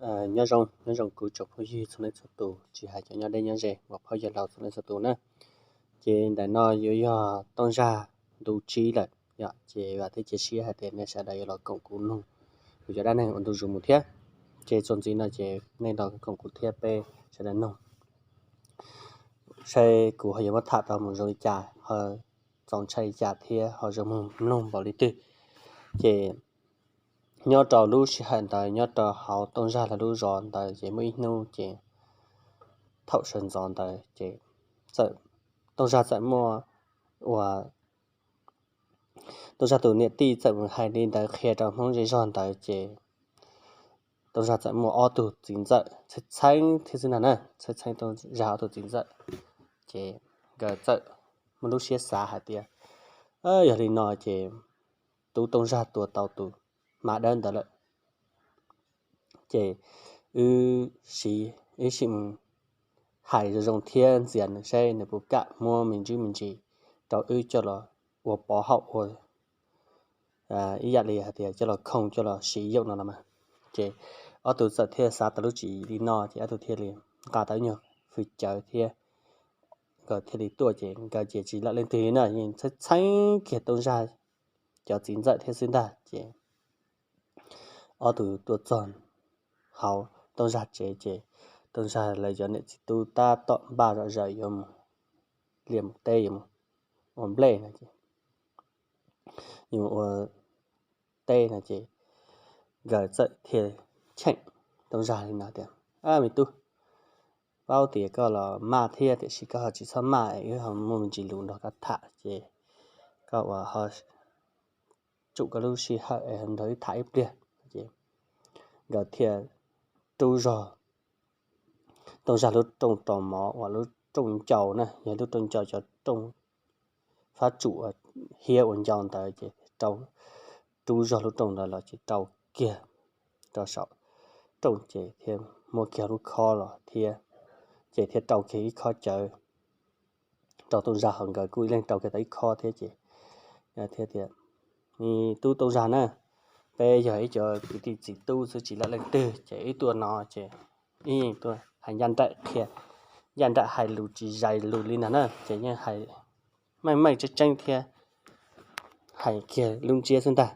Nyob zoo, nyob zoo kuv tsoom phooj ywg txhua leej txhua tus, tsis hais cov nyob deb nyob ze uas phooj ywg laus txhua leej txhua tus na. Ces ntawm no yuav yog Tooj Zaj ntu tsib lawm yom, ces vam thiab cia siab hais tias nej sawv daws yuav los koom kuv mloog kuv cov dab neeg ua ntu zus mus thiab. Ces txuas ntxiv no ces nej los koom kuv thiab peb sawv daws mloog saib kuv ho yuav muab tham tau mus zoo li cas, ho txaus ntshai li cas thiab ho zoo mloog npaum li twg. Ces nyob rau lub sij hawm ntawd, nyob rau hauv Tooj Zaj lawv lub zos ntawd ces muaj ib hnub ces thaum sawv ntxov ntawd ces txawm, Tooj Zaj txawm muaj ua Tooj Zaj tus niam tij txawm mus hais li ntawd qhia rau Hmoob zej zog ntawd ces Tooj Zaj txawm muaj ob tug txiv ntxawm txheeb txheeb thiab xwb ntag na, txheeb txheeb Tooj Zaj ob tug txiv ntxawm. Ces nkawd txawm muaj lub siab xav hais tias, yog li no ces tub Tooj Zaj tua tau tus hma dawb ntawd lawm ces wb sim, wb sim mus hais zoo zoo thiab ntxias nws saib nws puas kam muab me ntsis me ntsis rau wb coj los ua pov haum ua ib yam li hais tias coj los khoo coj los siv yoom no los mas. Ces ob tug txawm thiaj xav tau lub tswv yim li no ces ob tug thiaj li nqa tau ib nyuag hwj cawv thiab nkawd thiaj li tuaj ces nkawd ces tsis lawm leej twg na, yeej txheeb txheeb kiag Tooj Zaj cov txiv ntxawm thiab xwb ntag ces ob tug tuaj txog hauv Tooj Zaj tsev ces Tooj Zaj lawv cov niam txiv tub tab tom npaj zom zaws yuav mus liaj mus teb yuav mus ua nplej no ces yuav mus ua teb no ces nkawd txawm thiaj cheem Tooj Zaj li no tias, me tub, paub tias koj los maj thiab tiam sis koj ho tsis txhob maj es wb ho muaj me ntsis lus nrog koj tham ces koj ua ho tsum koj lub sij hawm es nrog wb tham ib pliag. Nkawd thiaj rub zog Tooj Zaj lub rooj rau mov uas lub rooj ncau na, yog lub rooj ncau cov rooj fab tsum hiab ua ncau ntawd ces rau, rub zog lub rooj ntawd los ces rau kiag rau saum rooj ces thiaj muab kiag lub khob los thiab ces thiaj rau kiag ib khob cawv rau Tooj Zaj, ho nkawd kuj ib leeg rau kiag tau ib khob thiab ces thiaj tias, tub Tooj Zaj na, peb yog ib cov kwv tij txiv tub xwb tsis lawm leej twg ces wb tuaj no ces wb yeej tuaj hais ncaj nraim qhia, ncaj nraim hais lus tsis zais lus li ntag na ces yeej hais meej meej tseeb tseeb thiab hais kiag lub ntsiab xwb ntag.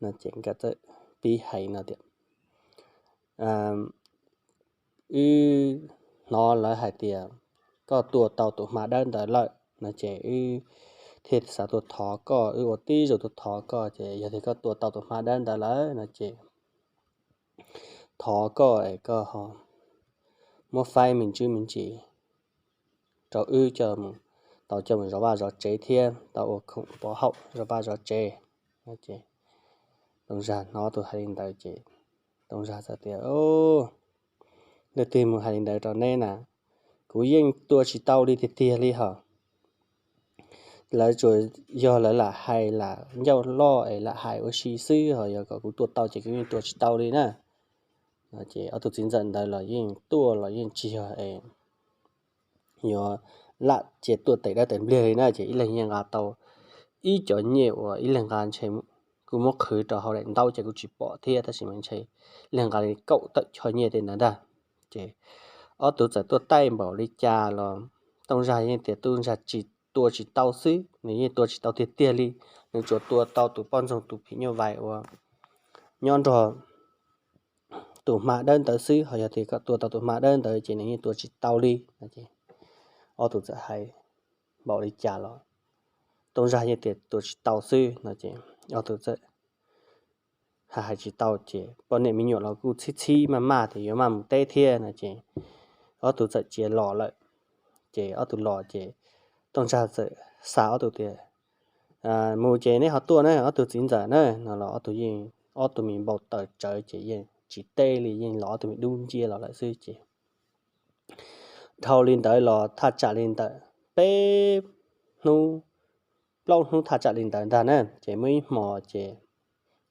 No ces nkawd txawm pib hais no tias, wb hnov lawv hais tias koj tua tau tus hma dawb ntawd lawm no ces wb thiaj xav tuaj thov koj, wb ua tib zoo tuaj thov koj ces yog tias koj tua tau tus hma dawb ntawd lawm no ces thov koj es koj ho muab faib me ntsis me ntsis rau wb coj mus, tau coj mus zov vaj zov tsev thiab tau ua khoom pov haum zov vaj zov tsev. Tooj Zaj hnov tus hais li ntawd ces Tooj Zaj txawm tias, leej twg mus hais li ntawd rau neb na? Kuv yeej tua tsis tau li tiag tiag li hos. Lawv tsuas yog lawv lam hais lam ncauj loj es lam hais ua si xwb, ho yog kom kuv tua tau ces kuv yeej tua tsis tau li na. Ces ob tug txiv ntxawm ntawd los yeej tuaj los yeej tsis yog es yuav lam cia tuaj tes dawb tes npliag li na, ces ib leeg yeej nqa tau ib cov nyiaj uas ib leeg nqa ntshe kuj muab qhwv rau hauv daim ntaub ces kuj tsis pom thiab, tab sis mas ntshe ib leeg nqa li kaum tawm choj nyiaj tej ntawd ntag. Ces ob tug txawm tuaj taij npaum li cas los Tooj Zaj yeej tias Tooj Zaj tsis, tua tsis tau xwb, nws yeej tua tsis tau tiag tiag li. Nws tsuas tua tau tus poj ntxoog tus phim nyuj vais uas nyob nrog tus hma dawb ntawd xwb, ho yog tias kom tua tau tus hma dawb ntawd ces nws yeej tua tsis tau li. Ob tug txawm hais npaum li cas los Tooj Zaj yeej tias tua tsis tau xwb no ces ob tug txawm hais tsis tau ces poj niam me nyuam los kuj txhib txhib maj maj tias yuav maj mus teb thiab no ces ob tug txawm cia los lawm. Ces ob tug los ces Tooj Zaj txawm xa ob tug tias, mus ces neb ho tuaj na ob tug txiv ntxawm na no los ob tug yeej, ob tug me npau taws tsawv ces yeej tsis teb li, yeej los ob tug me dub nciab los lawm xwb ces dhau li ntawd los thaj tsam li ntawm peb hnub, plaub hnub thaj tsam li ntawd ntag na. Ces muaj ib hmo ces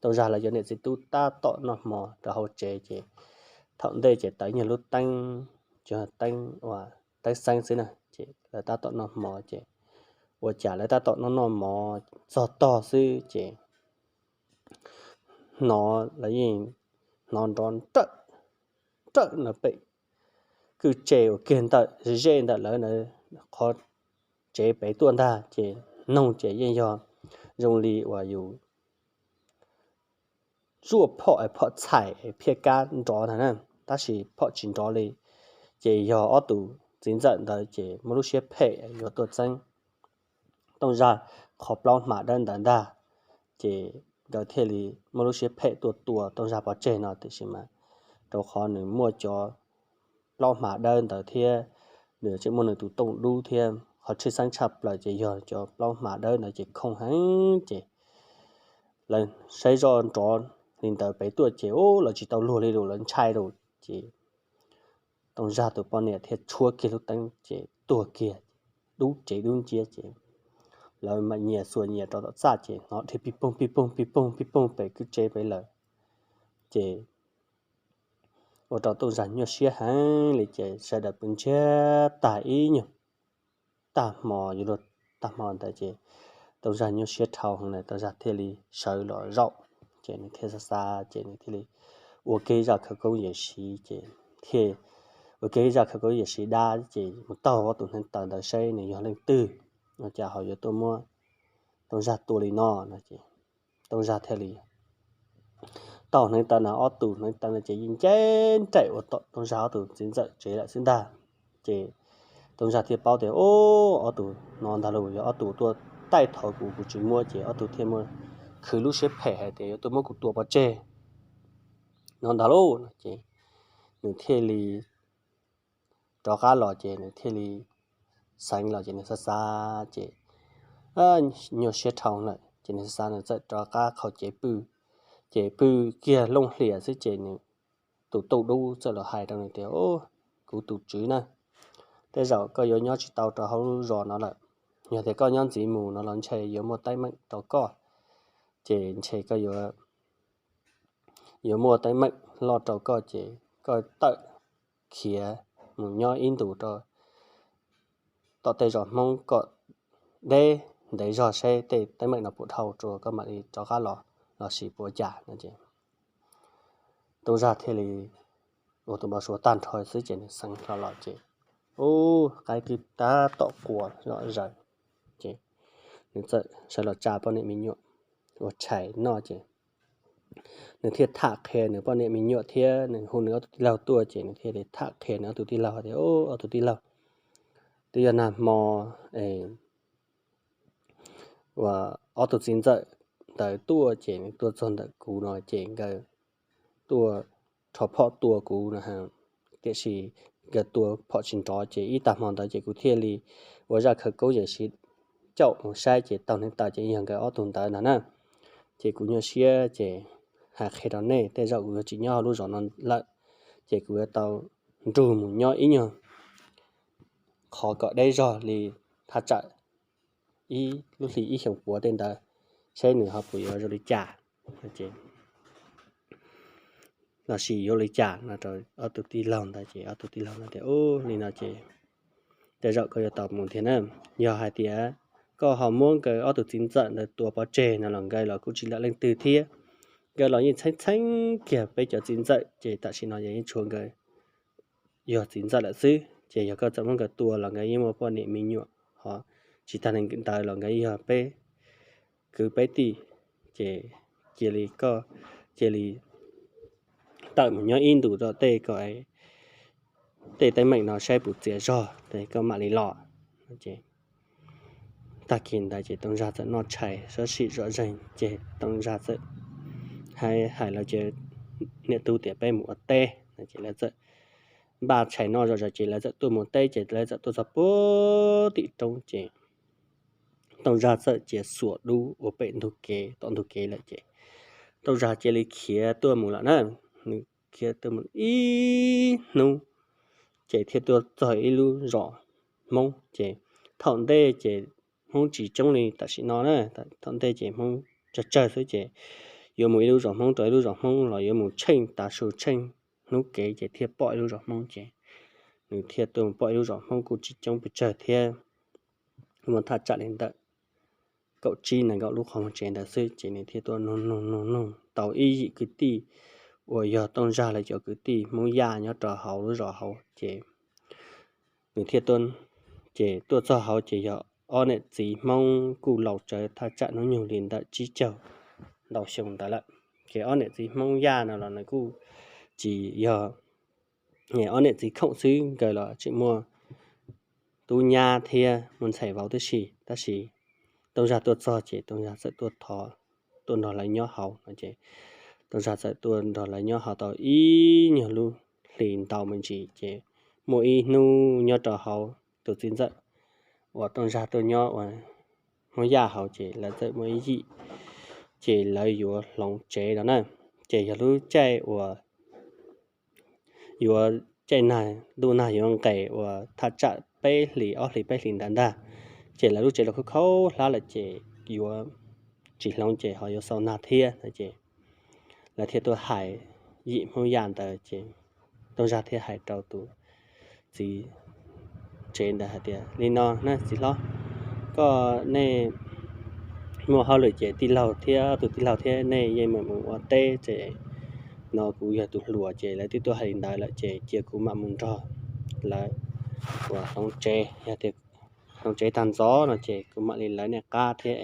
Tooj Zaj lawv cov niam txiv tub tab tom noj hmo rau hauv tsev ces thaum ntej ces tawm nyuag lub teeb, cov teeb uas teeb xeeb xwb na, ces lawv tab tom noj hmo ces ua cas lawv tab tom noj noj mov txog tog xwb ces hnov lawv yeej hnov nrov nrawm nrawm no pem kwj tse uas kiag ntawm ze ntawm lawv ntawd qhov tsev pem tuaj ntag ces noog ces yeej yog zoo li uas yus zuaj phom, phom txhais phiaj kab nrov ntag na, tab sis phom tsis nrov li. Ces yog ob tug txiv ntxawm ntawd ces muaj lub siab phem yuav tuaj txeeb Tooj Zaj qhov plaub hma dawb ntawd ntag, ces nkawd thiaj li muaj lub siab phem tuaj tua Tooj Zaj pov tseg no, tiam sis mas rau qhov nws muaj cov plaub hma dawb ntawd thiab nws tseem muaj nws tus tooj dub thiab qhov tshwj xeeb tshaj plaws ces yog cov plaub hma dawb ntawd ces khooj heev ces lawv saib zoj nrov li ntawd pem tuaj ces ub lawv tsis tau luag li lawm, lawv ntshai lawm ces Tooj Zaj tus poj niam thiaj tshuab kiag lub teeb ces tuag kiag dub tsev dub nciab ces lawv mam nyias xuas nyias rau tom txaj ces hnov dhia pij poog pij poog pij poog pij poog pem kwj tsev pem lawm ces ua rau Tooj Zaj nyuaj siab heev li ces sawv daws pw ntsiag tag ib nyuag tag hmo yuav luag tag hmo ntawd ces Tooj Zaj nyuaj siab dhau heev na, Tooj Zaj thiaj li sawv los zaum ces nws thiaj xav xav ces nws thiaj li ua kiag zaj khawv koob yawm siv ces thiaj ua kiag zaj khawv koob yawm siv dab ces mus taug ob tug hneev taw ntawd saib nws yog leej twg, ua cas ho yuav tuaj muab Tooj Zaj tua li no no ces Tooj Zaj thiaj li taug hneev taw na, ob tug hneev taw no ces yeej nce nraim ua tom Tooj Zaj ob tug txiv ntxawm tsev lawm xwb ntag. Ces Tooj Zaj thiaj paub tias, Ub, ob tug no ntag lauj, yog ob tug tuaj taij thov kuv, kuv tsis muab, ces ob tug thiaj muaj khwv lub siab phem hais tias yuav tuaj muab kuv tua pov tseg no ntag lauj. Ces nws thiaj li rov qab los ces nws thiaj li xeev los ces nws xav xav ces nyuaj siab dhau lawm ces nws xav xav nws txawm rov qab qhau cev pw. Ces pw kiag looj hlias xwb ces nws tus tuj dub txawm los hais rau nws tias, Kuv tus tswv na, tej zaum koj yuav nyob tsis tau rau hauv lub zos no lawm. Yog tias koj nyob ntxiv mus no los ntshe yuav muaj teeb meem rau koj, ces ntshe koj yuav yuav muaj teeb meem loj rau koj, ces koj tawm khiav mus nyob ib ntus rau tom tej zos Hmoob kom deb ntev zog seb tej teeb meem no puas dhau rua koj mam li rov qab los, los sis puas cas no es Tooj Zaj thiaj li ua tus npau suav tag nrho xwb ces nws xeev hlo los ces ub, qaib twb tab tom qua zom zaws ces nws txawm sawv los tsa poj niam me nyuam ua tshais noj ces nws thiaj tham qhia nws poj niam me nyuam thiab nws hu nws ob tug tij laug tuaj ces nws thiaj li tham qhia nws ob tug tij laug tias, Ob tug tij laug, twb yog nag hmo uas ob tug txiv ntxawm ntawd tuaj ces nws tuaj txog ntawm kuv no ces nkawd tuaj rho phom tua kuv no, tiam sis nkawd tua phom tsis nrov ces ib tag hmo ntawd ces kuv thiaj li ua zaj khawv koob yawm siv caum mus saib ces taug hneev taw ces yog nkawd ob tug ntawd ntag na. Ces kuv nyuaj siab ces hais qhia rau nej, tej zaum kuv yuav tsis nyob hauv lub zos no lawm, ces kuv yuav tau nrug mus nyob ib nyuag qhov kom deb zog li thaj tsam ib lub hli ib xyoos puav tej ntawd, saib nws ho puas yuav zoo li cas, los sis yuav li cas no rau ob tug tij laug ntawd ces ob tug tij laug no tias, Ub, li no ces tej zaum koj yuav tau mus thiab na. Yog hais tias koj ho muab nkawd ob tug txiv ntxawm ntawd tua pov tseg no los nkawd los kuj tsis lam leej twg thiab. Nkawd los yeej txheeb txheeb kiag peb cov txiv ntxawm ces tam sim no yeej tshuav nkawd yog txiv ntxawm lawm xwb. Ces yog koj txawm muab nkawd tua los nkawd yeej muaj poj niam me nyuam, ho tsis tag li ntawd los nkawd yog peb kwv peb tij, ces cia li koj cia li tawm mus nyob ib ntus rau tej ko tej teeb meem no saib puas txias zog, koj mam li los. Tag kis ntawd ces Tooj Zaj txawm noj tshais sab sim zom zeeg ces Tooj Zaj txawm hais hais lawv cov niam tub tias, Peb mus ua teb. Ces lawv txawm npaj tshais noj zom zaws ces lawv txawm tuaj mus teb ces lawv txawm tuaj txog puag tim roob ces Tooj Zaj txawm cia xuas dub ua pem ntug kev tom ntug kev lawm ces Tooj Zaj cia li khiav tuaj mus lawm na. Nws khiav tuaj mus ib hnub ces thiaj tuaj txog ib lub zos Hmoob ces thaum ntej ces Hmoob tsis coob li tam sim no na. Thaum ntej ces Hmoob tsawg tsawg xwb ces yuav mus ib lub zos Hmoob rau ib lub zos Hmoob los yuav mus tsheej tav su tsheej hnub kev ces thiaj pom ib lub zos Hmoob ces nws thiaj tuaj mus pom ib lub zos Hmoob kuj tsis coob pes tsawg thiab, muaj thaj tsam li ntawm kaum tsib nees nkaum lub qhov muag tsev ntawd xwb ces nws thiaj tuaj nug nug nug nug tau ib yim kwv tij uas yog Tooj Zag lawv cov kwv tij Hmoob Yaj nyob rau hauv lub zos hauv ces nws thiaj tuaj, ces tuaj txog hauv ces yog ob niam txiv Hmoob kuj laus tsawv thaj tsam hnub nyoog li ntawm tsib caug ntau xyoo ntawd lawm. Ces ob niam txiv Hmoob Yaj no los nws kuj tsis yog ob niam txiv khoom xwb, nkawd los tseem muaj tub nyab thiab muaj ntxhais vauv tib si. Tab sis Tooj Zag tuaj txog ces Tooj Zag txawm tuaj thov tuaj nrog lawv nyob hauv no ces Tooj Zag txawm tuaj nrog lawv nyob hauv tau ib nyuag lub hli ntau me ntsis ces muaj ib hnub nyob rau hauv tus txiv ntxawm uas Tooj Zag tuaj nyob ua Hmoob Yaj hauv ces lawv txawm muaj ib yim ces lawv yuav hloov tsev no na. Ces yog lub caij uas yuav caij nag, ntuj nag yuav nqes uas thaj tsam peb hlis ob hlis peb hlis ntawd ntag, ces lawv lub tsev los khaub khaub hlab lawm ces yuav tsis hloov ces ho yuav xaus nag thiab no ces lawv thiaj tuaj hais yim Hmoob Yaj ntawd ces Tooj Zag thiaj hais rau tus txiv tsev ntawd hais tias, li no na txiv hlob, koj nej muaj hauj lwm ces tij laug thiab tus tij laug thiab nej yeej mam mus ua teb ces no kuv yog tus hluas ces lawv twb tuaj hais li ntawd lawm ces cia kuv mam mus nrog lawv uas hloov tsev, yog tias hloov tsev tag ntxov no ces kuv mam li lawv nej qab thiab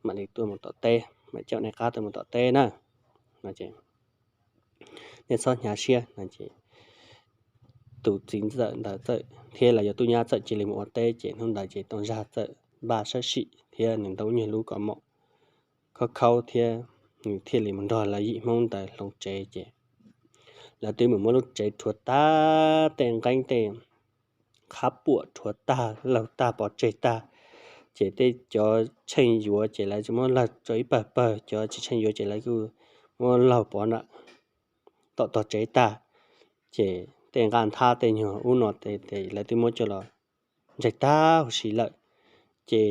mam li tuaj mus tom teb, mam coj nej qab tuaj mus tom teb na. Nej txhob hnyav siab no ces tus txiv ntxawm ntawd txawm thiab los yog tub nyab txawm cia li mus ua teb ces hnub ntawd ces Tooj Zag txawm npaj sab sim thiab nws ntau nyuag lub kaus mom khaub khaub thiab nws thiaj li mus nrog lawv yim Hmoob ntawd hloov tsev ces lawv twb mus muab lub tsev rhuav tag, tej nqeeb tej qhab puam rhuav tag, laug tag pov tseg tag, ces tej cov tsheej yuav ces lawv muab laug tso ib pawg pawg, cov tsis tsheej yuav ces lawv kuj muab laug pov nram tom tog tsev tag, ces tej nqaj nthab tej nyuag ub no lawv twb muab coj los ntsaig tag huv si lawm. Ces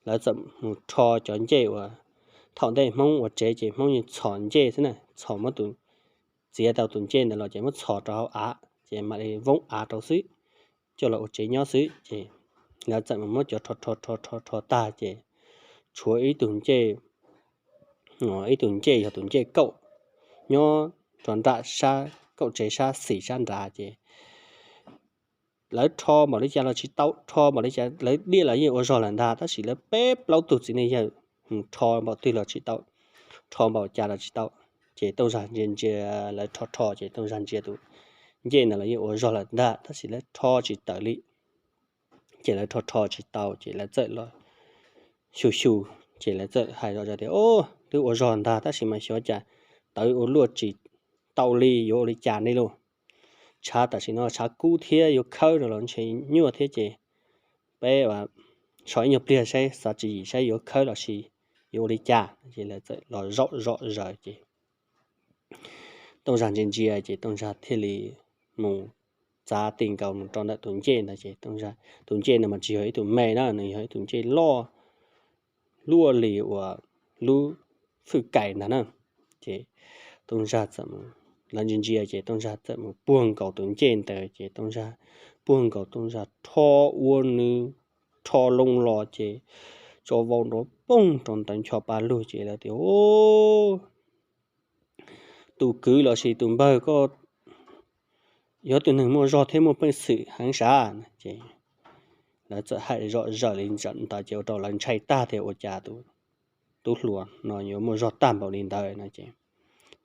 lawv txawm mus rho cov ncej uas thaum ntej Hmoob ua tsev ces Hmoob yeej txhos ncej xwb na, txhos muab tus, txiav tau tus ncej ntawd los ces muab txhos rau hauv av ces mam li voob av rau xwb, coj los ua tsev nyob xwb. Ces lawv txawm mus muab cov rho rho rho rho rho tag ces tshuav ib tug ncej, ib tug ncej yog tus ncej kaum nyob rau nram sab kaum tsev sab xis sab nrad ces lawv rho npaum li cas los tsis tau, rho npaum li cas lawv diaj los yeej ua zog lawm ntag, tab sis lawv peb plaub tug txiv neej yawg rho npaum twg los tsis tau, rho npaum cas los tsis tau. Ces Tooj Zag ntsia ntsia lawv rho rho ces Tooj Zag ntsia tus ncej ntawd los yeej ua zog lawm ntag, tab sis lawv rho tsis tawm li. Ces lawv rho rho tsis tau ces lawv txawm los xyu xyu, ces lawv txawm hais zom zaws tias, Au, twb ua zog ntag tab sis mas xyov cas tawv ua luaj tsis tau li, yuav ua li cas ne lauj? Tshav tam sim no tshav kub thiab yuav khawb rau los ntshe nyuaj thiab ces peb so ib nyuag pliag saib xav tswv yim saib yuav khawb los sis yuav ua li cas. Ces lawv txawm los zaum zom zaws ces Tooj Zag ntsia ntsia ces Tooj Zag thiaj li mus txav ti nkaus mus rau ntawm tus ncej ntawd ces tus ncej no mas tsis yog ib tug me na, nws yog ib tug ncej loj luaj li uas lub fwj kais ntag na. Ces Tooj Zag txawm, lawv ntsia ntsia ces Tooj Zag txawm mus puag nkaus tus ncej ntawd ces Tooj Zag puag nkaus, Tooj Zag rho ua nws rho loo los ces tso vau nrov poog rau ntawm ncho pa lug ces lawv tias, Tus kwv los sis tus npawg, koj yog tus neeg muaj zog thiab muaj peev xwm heev sav. Ces lawv txawm hais zom zaws li ntawd ces ua rau lawv ntshai tag tias ua cas tus tub hluas no yuav muaj zog tag npaum li ntawd no ces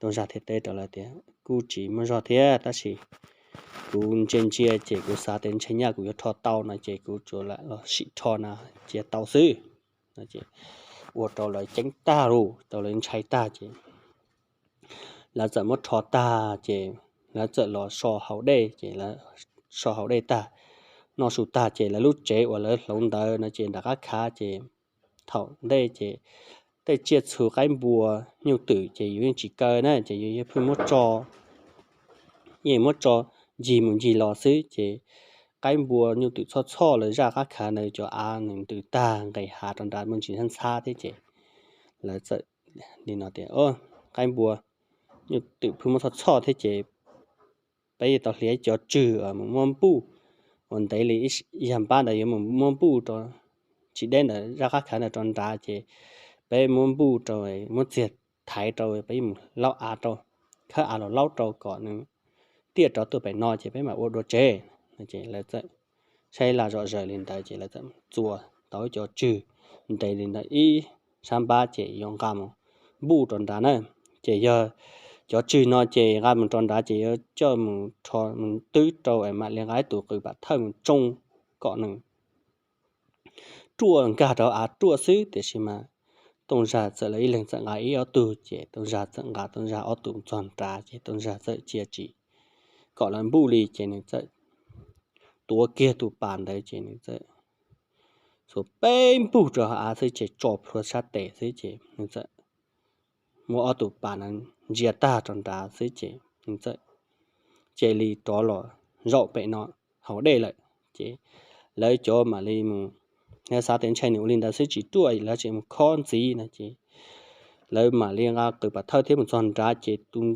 Tooj Zag thiaj teb rau lawv tias, Kuj tsis muaj zog thiab tab sis kuv ntsia ntsia ces kuv xav tias ntshe nyaj kuv yuav rho tau no ces kuv tsuas lam los sim rho na cia tau xwb. Ua rau lawv ceeb tag lug, rau lawv ntshai tag ces lawv txawm muab rho tag ces lawv txawm los so hauv dej ces lawv so hauv dej tag, noj su tag ces lawv lub tsev uas lawv hloov ntawd no ces nram qab khav ces thaum ntej ces tej tsiaj txhu qaib npua nyuj twm ces yus yeej tsis kaw na ces yus yeej pheej muab tso, yeej muab tso ncig mus ncig los xwb ces qaib npua nyuj twm txhoj txhoj lawv zaj qab khav ntawd cov av nws ntws tag nqes hav rau nrad muaj ntsis ntxhab ntxhab thiab ces lawv txawm li no tias, Qaib npua nyuj twm pheej muab txhoj txhoj thiab ces peb yuav tau hliav cov tswg mus muab npuj ua ntev li ib yag npab ntawd yuav mus muab npuj rau tsis deb ntawm zaj qab khav ntawd rau nrad ces peb muab npuj rau, muab txiag thaiv rau peb mus laub av rau. khawb av los laub rau kom nws tiaj rov tuaj pem no ces peb mam ua dua tsev. Lawv txawm saib laj zom zaws li ntawd ces lawv txawm txua tau cov tswg ntev li ntawd ib sab npab ces yuav nqa mus npuj rau nrad na. Ces yog cov tswg no ces nqa mus rau nrad ces yuav coj mus rho mus twb rau mam li nqa ib tus qws pam thawj mus tsoo kom nws ruaj nkag rau av ruaj xwb. Tiam sis mas Tooj Zag txawm lawv ib leeg txawm nqa ib ob tug ces Tooj Zag txawm nqa Tooj Zag ob tug txog nrad ces Tooj Zag txawm cia tsis kom lawv npuj li ces nws txawm tuav kiag tus pas ntawd ces nws txawm xuas peb npuj rau hauv av xwb ces tso plhuav sab tes xwb ces nws txawm muab ob tus pas na ntsia tag rau nrad xwb ces nws txawm cia li rov los zaum pem no hauv dej lawm. Ces lawv cov mam li mus, lawv xav tias ntshai nws ua li ntawd xwb tsis ruaj lawv tseem mus khob ntxiv no ces lawv mam li nqa qws pam thawj thiab mus txog nrad ces tus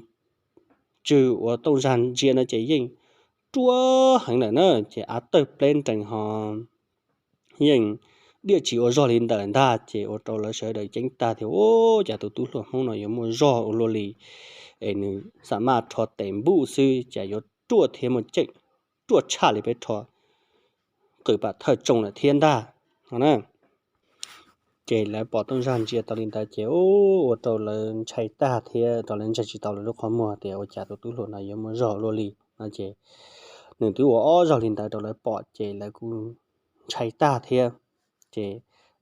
tswg uas Tooj Zag ntsia no ces yeej ruaj heev lawm na ces av tawg pleb nrees ho yeej diaj tsis ua zog li ntawm ntag ces ua rau lawv sawv daws ceeb tag tias, Ua cas tus tub hluas Hmoob no yuav muaj zog ua luaj li es nws xam maj rho tes npuj xwb cas yuav ruaj thiab muaj ceem ruaj tshaj li peb rho qws pam thawj tsoo lawm thiab ntag no na. Ces lawv pom Tooj Zag ntsia tau li ntawd ces ua rau lawv ntshai tag thiab rau lawv ntseeg tsis tau lawv lub qhov muag tias ua cas tus tub hluas no yuav muaj zog ua luaj li no ces nws twb ua ob zaug li ntawd rau lawv pom ces lawv kuj ntshai tag thiab. Ces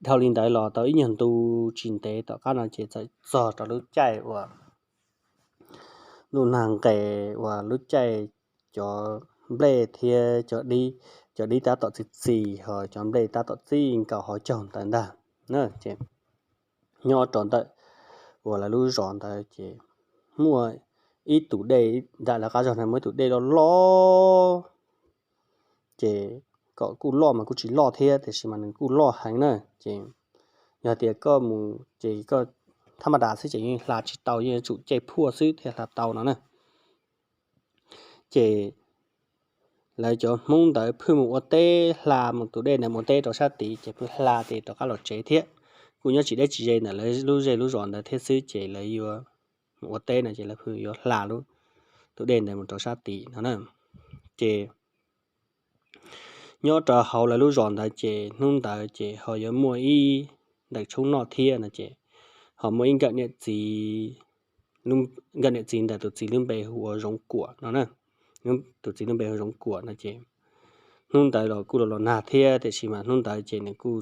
dhau li ntawd los tau ib nyuag ntu tsis ntev tom qab no ces txawm txog rau lub caij uas lub nag nqes uas lub caij cov nplej thiab cov dib, cov dib tab tom txi txi ho cov nplej tab tom txij nkaus hauv caug ntawd ntag. Ces nyob rau ntawm uas lawv lub zos ntawd ces muaj ib tus dej, nram lawv qab zog na muaj ib tus dej loj loj ces kom kuj loj mas kuj tsis loj thiab tiam sis mas nws kuj loj heev na ces yog tias koj mus ces koj thab ma das xwb ces yeej hla tsis tau, yeej yuav tsum caij phuaj xwb thiaj hla tau no na. Ces lawv cov Hmoob ntawd phwj mus ua teb hla mus tus dej ntawd mus ua teb rau sab tid ces phwj hla tes rov qab los tsev thiab. Kuj nyob tsis deb tsis ze ntawm lawv lub zej lub zos ntawd thiab xwb ces lawv yuav mus ua teb no ces lawv phwj yuav hla lub tus dej ntawd mus rau sab tid no na. Ces nyob rau hauv lawv lub zos ntawd ces hnub ntawd ces ho yuav muaj ib ntaim tshoob noj thiab no ces ho muaj ib nkawm niam txiv, nkawm niam txiv ntawd tus txiv lub npe hu ua Zoov Kuam no na. Tus txiv lub npe hu Zoov Kuam no ces hnub ntawd los kuj los los nag thiab tiam sis mas hnub ntawd ces nws kuj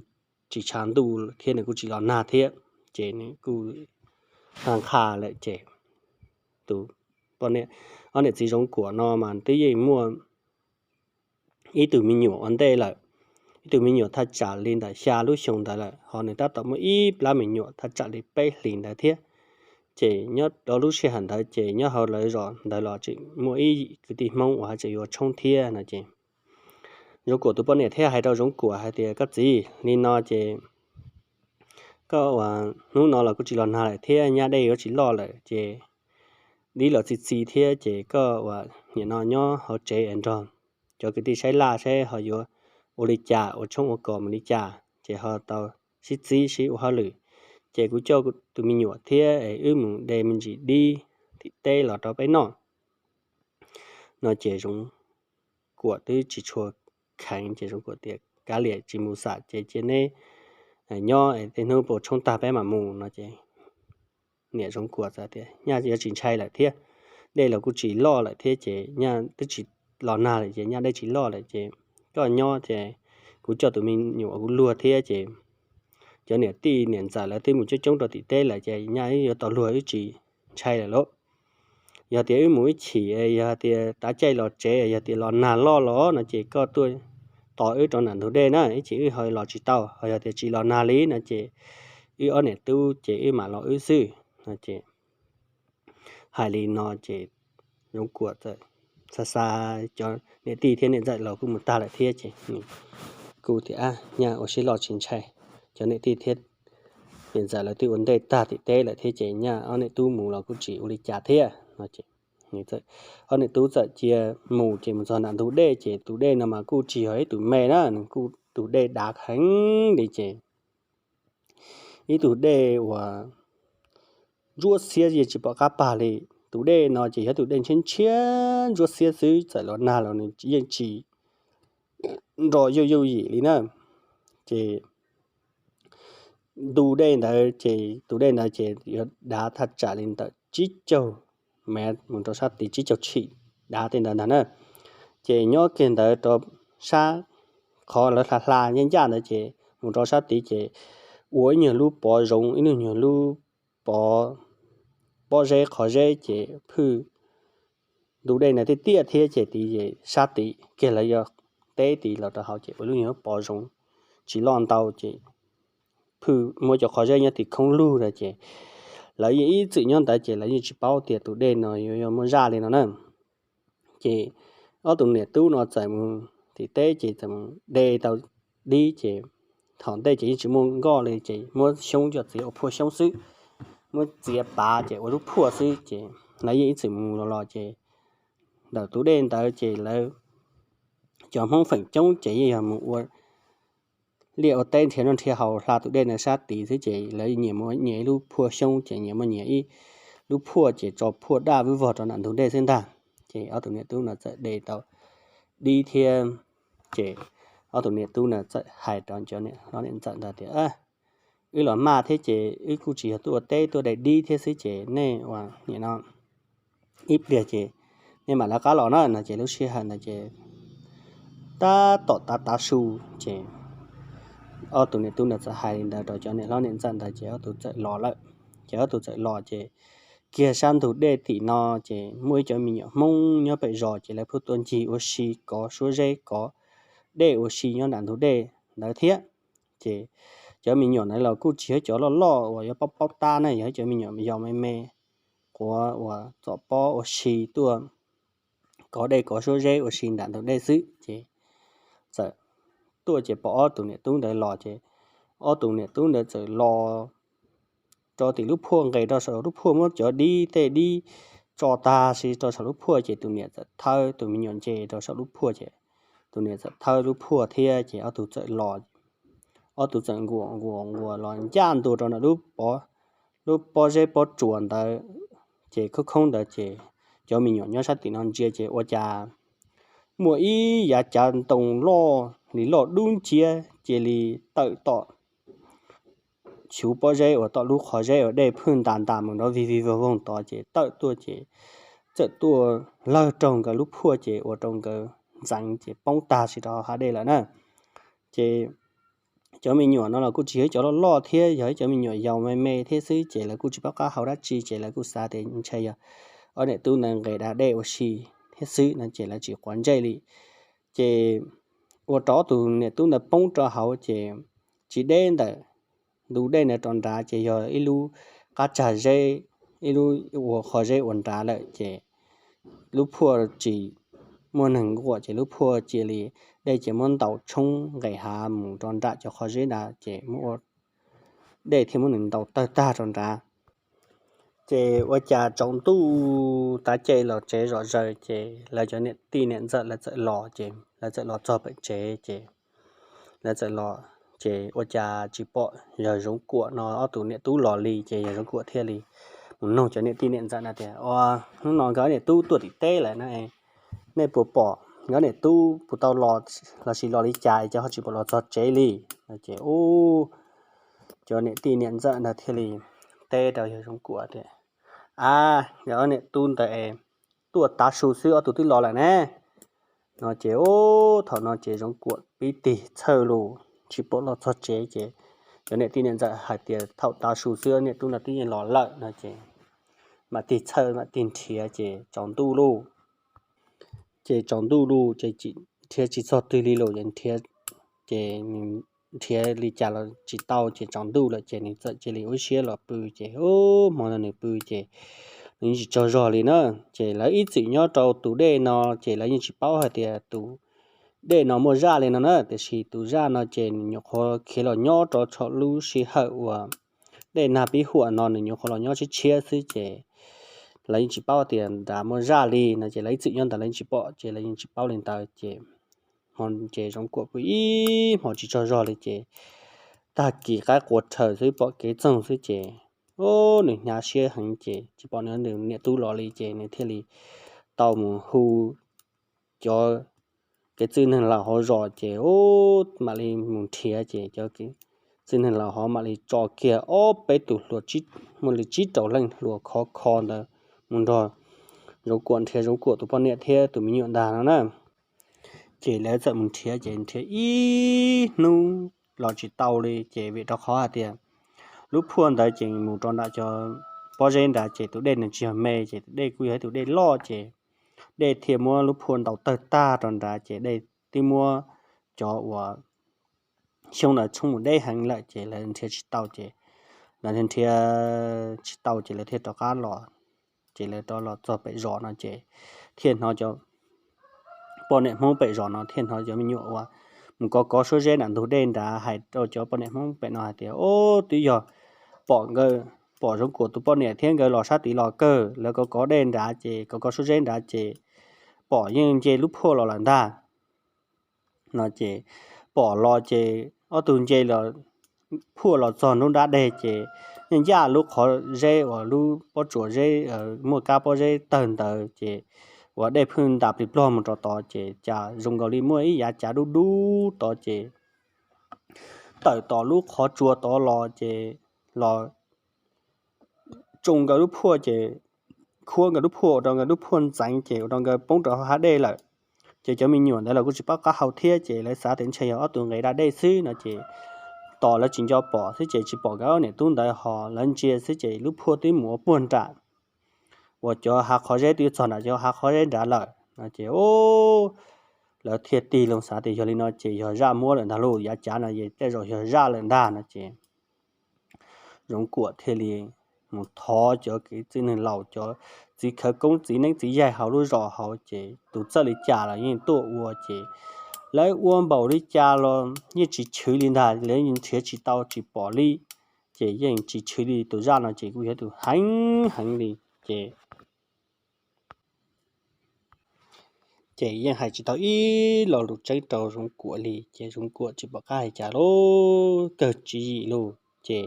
tsis tshav ntuj thiab nws kuj tsis los nag thiab ces nws kuj nqa nqha lawm ces tus poj niam, ob niam txiv Zoov Kuam no mas twb yeej muaj ib tug me nyuam ua ntej lawm. Ib tug me nyuam thaj tsam li ntawm xya lub xyoo ntawd lawm ho nws tab tom muaj ib plab me nyuam thaj tsam li peb hlis ntawd thiab. Ces nyob rau lub sij hawm ntawd ces nyob hauv lawv zos ntawd los tseem muaj ib kwv tij Hmoob uas haj tseem yuav tshoob thiab no ces Zoov Kuam tus poj niam thiaj hais rau Zoov Kuam hais tias, Koj txiv, li no ces koj ua hnub no los kuj tsis los nag lawm thiab nyaj dej yuav tsis loj lawm ces dib los txi txi thiab ces koj ua nim no nyob hauv tsev es nrog cov kwv tij saib laj saib ho yuav ua li cas ua tshoob ua kos mus li cas ces ho tau sib txib sib ua hauj lwm. Ces kuv coj tus me nyuam thiab es wb mus de me ntsis dib tim teb los rau peb noj no ces Zoov Kuam twb tsis tshua kheev ces Zoov Kuam tias, Kav liam tsis mus xam ces cia neb nyob tej hnub puas tshoob tag peb mam mus no ces niam Zoov Kuam txawm tias, Nyaj yuav tsis ntshai lawm thiab, dej los kuj tsis loj lawm thiab ces nyaj twb tsis los nag lawm ces nyaj dej tsis loj lawm ces koj nyob ces kuv coj tus me nyuam kuv luag thiab ces cov niam tij niam ntxawm lawv twb mus coob coob rau tim teb lawm ces nyaj wb yuav tau luag wb tsis ntshai lawm lauj. Yog tias wb mus ib chim, yog tias tav caij los tsev, yog tias los nag loj los no ces koj tuaj tos wb rau nram ntug dej na, ib chim wb ho los tsis tau. Ho yog tias tsis los nag li no ces wb ob niam tub ces wb mam los wb xwb no ces hais li no ces Zoov Kuam txawm xa xa cov niam tij thiab niam ntxawm los kuj mus tag lawm thiab ces kuj tias, Nyaj ua siab loj tsis ntshai, cov niam tij thiab niam ntxawm lawv twb ua ntej tag tim teb lawm thiab ces nyaj ob niam tub mus los kuj tsis ua li cas thiab no. Ob niam tub txawm cia mus ces mus txog nram ntug dej ces tus dej no mas kuj tsis yog ib tug me na, nws kuj tus dej dav heev li ces ib tug dej uas ntsuab xiab yeej tsis pom qab pag li. tus dej no ces yog tus dej ntshiab ntshiab ntsuab xiab xwb, txawm los nag los nws yeej tsis nro yuj yuj yim li na. Ces ntu dej ntawd ces tus dej ntawd ces yuav dav thaj tsam li ntawm tsib caug mev mus rau sab tid, tsib caug tshim dav tej ntawd ntag na. Ces nyob kiag ntawd rau sab qhov lawv hla hla ncaj ncaj ntawd ces mus rau sab tid ces ua ib nyuag lub pov zoov, ib nyuag lub pov pob zeb qhov zeb ces phwj ntu dej ntawd tiaj tiaj thiab ces tid sab tid kiag lawv yuav teb tid los rau hauv ces ua lub nyuag pov zoov tsis loj ntau ces phwj muab cov qhov zeb nyob tim khoob lug na ces lawv yeej ib txwm nyob ntawd ces lawv yeej tsis paub tias tus dej no yuav muaj zaj li no na. Ces ob tug niam tub no txawm mus tim teb ces txawm mus de tau dib ces thaum ntej ces yeej tsis muaj nkoj li ces muab xyoob coj txiav ua phuaj xyoob xwb, muab txiav pav ces ua lub phuaj xwb ces lawv yeej ib txwm mus los los ces ntawm tus dej ntawd ces lawv cov Hmoob feem coob ces yeej yog mus ua liaj ua teb nrhiav noj nrhiav haus hla tus dej ntawd sab tid xwb ces lawv nyias muaj nyias ib lub phuaj xyoob ces nyias muaj nyias ib lub phuaj ces tso phuaj daj vwb vog rau nram ntug dej xwb ntag. Ces ob tug niam tub no txawm de tau dib thiab ces ob tug niam tub no txawm hais rau cov niam hlob niam ntxawm ntawd tias, wb los maj thiab ces wb kuj tsis yog tuaj ua teb tuaj de dib thiab xwb ces nej ua nim no ib pliag ces nej mam lawv qab los na no ces lub sij hawm ntawd ces tab tom tav tav su ces ob tug niam tub ntawd txawm hais li ntawd rau cov niam hlob niam ntxawm ntawd ces ob tug txawm los lawm. Ces ob tug txawm los ces kiag sab ntug dej tim no ces muaj ib cov me nyuam Hmoob nyob pem zos ces lawv pheej tuaj ncig ua si kov suab zeb kov dej ua si nyob nram ntug dej ntawd thiab. Ces cov me nyuam ntawd los kuj tsis yog cov loj loj uas yuav paub paub tab na, yog cov me nyuam yau me me quav uas txom pob ua si tuaj kov dej kov suab zeb ua si nram ntug dej xwb ces txawm tuaj ces pom ob tug niam tub ntawd los ces ob tug niam tub ntawd txawm los rau tim lub phuaj, nqes rau saum lub phuaj, muab cov dib tej dib tso tag si rau saum lub phuaj ces tus niam txawm thawb tus me nyuam ntse rau saum lub phuaj ces tus niam txawm thawb lub phuaj thiab ces ob tug txawm los, ob tug txawm nquam nquam nquam los ncaj ntua rau ntawm lub pob zeb pob tsuas ntawd ces khoob khoob ntawd ces cov me nyuam nyob sab tim no ntsia ces ua cas muaj ib yav cav ntoo loj li loj dub nciab cia li tawm tom xyuv pob zeb uas tom lub qhov zeb uas dej phwj ntas ntas mus nrov vig vig voog voog tod ces tawm tuaj ces txawm tuaj lawg raug nkawd lub phuaj ces ua rau nkawd ntxeev ces poob tag si rau hauv hav dej lawm na. Ces cov me nyuam no los kuj tsis yog ib cov loj loj thiab, yog ib cov me nyuam yaus me me thiab xwb ces lawv kuj tsis paub qab hau dab tsi ces lawv kuj xav tias ntshai yog ob niam tub ntawd nqes da dej ua si thiab xwb no ces lawv tsis quav ntsej li. Ces ua rau ob tug niam tub ntawd poob rau hauv ces tsis deb ntawm ntug dej ntawd rau nrad ces yog ib lub qab tsag zeb, ib lub ua qhov zeb ua nrad lawm ces lub phuaj tsis muaj neeg nquam ces lub phuaj cia li, dej cia muab ntaus tshoob nqes hav mus rau nram cov qhov zeb ntawd ces muab ua dej thiab muab nws ntaus tawg tag rau nrad. Ces ua cas tsaus ntuj tav caij los tsev zom zaws ces lawv cov niam tij niam ntxawm lawv txawm los ces lawv txawm los txog pem tsev ces lawv txawm los ces ua cas tsis pom yawg Zoov Kuam no ob tug niam tub los li ces yawg Zoov Kuam thiaj li mus noog cov niam tij niam ntxawm na tias, ua, hnub no nkawd ob niam tub tuaj tim teb lawm na, nej puas pom nkawd ob niam tub puas tau los lossis los li cas es ho tsis pom los txog tsev li? Ces ub, cov niam tij niam ntxawm ntawd thiaj li teb rau yawg Zoov Kuam tias, a, nkawd ob niam tub ntawd es tuaj tav su xwb ob tug twb los lawm ne. No ces ub, thaum no ces Zoov Kuam pib tig txhawj lus tsis pom los txog tsev ces cov niam tij niam ntxawm hais tias thaum tav su xwb ob niam tub no twb yeej los lawm no ces mam tig txhawj mam tig nrhiav ces tsaus ntuj lauj. Ces tsaus ntuj lauj ces nrhiav tsis txog twg li lauj, ces nrhiav ces nws nrhiav li cas los tsis tau ces tsaus ntuj lawm ces nws txawm cia li ua siab los pw ces ub, hmo no nws pw ces nws tsis tsaug zog li na. Ces lawv ib txwm nyob rau tus dej no ces lawv yeej tsis paub hais tias tus dej no muaj zaj li no na, tiam sis tus zaj no ces nws nyuam qhuav khiav los nyob rau thaum lub sij hawm uas dej nag pib huam no nws nyuam qhuav los nyob tshiab tshiab xwb ces lawv yeej tsis paub tias nrad muaj zaj li no ces lawv ib txwm nyob ntawd lawv yeej tsis pom ces lawv yeej tsis paub li ntawd ces hmo ces Zoov Kuam pw ib hmos tsis tsaug zog li ces tag kis qaib qua rhawv xwb pom kev txoog xwb ces o, nws hnyav siab heev ces tsis pom nws niam tub los li ces nws thiaj li tau mus hu cov kev txwj neeg laus hauv zos ces o, mam li mus nrhiav ces cov txwj neeg laus hauv mam li tso kiag ob peb tus hluas, muaj li tsib rau leej hluas khov kho ntawd mus nrog Zoov Kuam nrhiav Zoov Kuam tus poj niam thiab tus me nyuam ntag no na. Ces lawv txawm mus nrhiav ces nrhiav ib hnub los tsis tau li ces vim rau qhov hais tias lub phuaj ntawd ces mus rau nram cov pob zeb nrad ces tus dej nws tsis yog me ces tus dej kuj yog ib tus dej loj ces dej thiaj muab lub phuaj ntaus tawg tag rau nrad ces dej twb muab cov uas xyoob ntawd tshoob mus deb heev lawm ces lawv nrhiav tsis tau ces lawv nrhiav tsis tau ces lawv thiaj rov qab los. Ces lawv rov los txog pem zos no ces thiaj hnov cov poj niam Hmoob pem zos no thiaj hnov cov me nyuam uas mus kov kov suab zeb nram ntug dej nrad hais rau cov poj niam Hmoob pem no hais tias, o, twb yog pom nkawd, pom Zoov Kuam tus poj niam thiab nkawd los sab tid los kawg, lawv kov kov dej nrad ces kov kov suab zeb nrad ces pom yeej nce lub phuaj los lawm ntag no ces pom los ces ob tug nce phuaj los txog nruab nrab deg ces yeej ncaj lub qhov zeb uas lub pob tsuas zeb muaj kab pob zeb tawg ntawd ces uas dej pheej ntas plig plog mus rau tod ces cas zoo nkaus li muaj ib yav cav dub dub tod ces tawm tom lub qhov tsua tod los ces los tsoo nkawd lub phuaj ces khuab nkawd lub phuaj ua rau nkawd lub phuaj ntxeev ces ua rau nkawd poob rau hauv hav dej lawm. Ces cov me nyuam ntawd los kuj tsis paub qab hau thiab ces lawv xav tias ntshe yog ob tug nqes da dej xwb no ces tos lawv tsis nco pom xwb ces tsis pom nkawd ob niam tub ntawd ho lawv ntsia xwb ces lub phuaj twb mus ua puag nram uas cov hav qhov zeb twb txog nram cov hav qhov zeb nrad lawm no ces lawv thiaj tig loo xav tias yog li no ces yog zaj muab lawm ntag lauj, yav cav no es tej zaum yog zaj lawm ntag no ces Zoov Kuam thiaj li mus thov cov kev txwj neeg laus, cov txiv khawv koob txiv neeb txiv yaig hauv lub zos hauv ces tus txawj li cas los yeej tuaj ua ces lawv ua npaum li cas los yeej tsis chwv li ntag, lawv yeej nrhiav tsis tau tsis pom li. Ces yeej tsis chwv li, tus zaj no ces kuj yog tus heev heev li ces ces yeej hais tsis tau ib lo lus tseeb rau Zoov Kuam li ces Zoov Kuam tsis pom qab hais cas lauj, kawg tswv yim lauj ces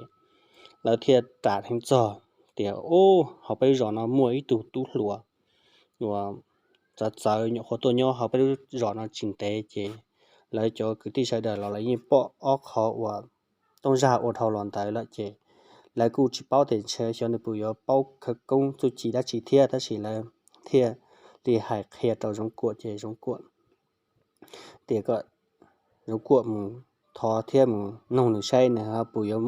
lawv thiaj ram dheev txog tias, ub, hauv peb zos no muaj ib tug tub hluas uas txawv txawv nyuam qhuav tuaj nyob hauv peb lub zos no tsis ntev ces lawv cov kwv tij sawv daws los lawv yeej pom ob qho uas Tooj Zaj ua dhau los ntawd lawm ces lawv kuj tsis paub tias ntshe xyov nws puas yuav paub khawv koob txuj ci dab tsi thiab, tab sis lawv thiaj li hais qhia rau Zoov Kuam ces Zoov Kuam tias kom Zoov Kuam mus thov thiab mus noog nws saib nws puas yuav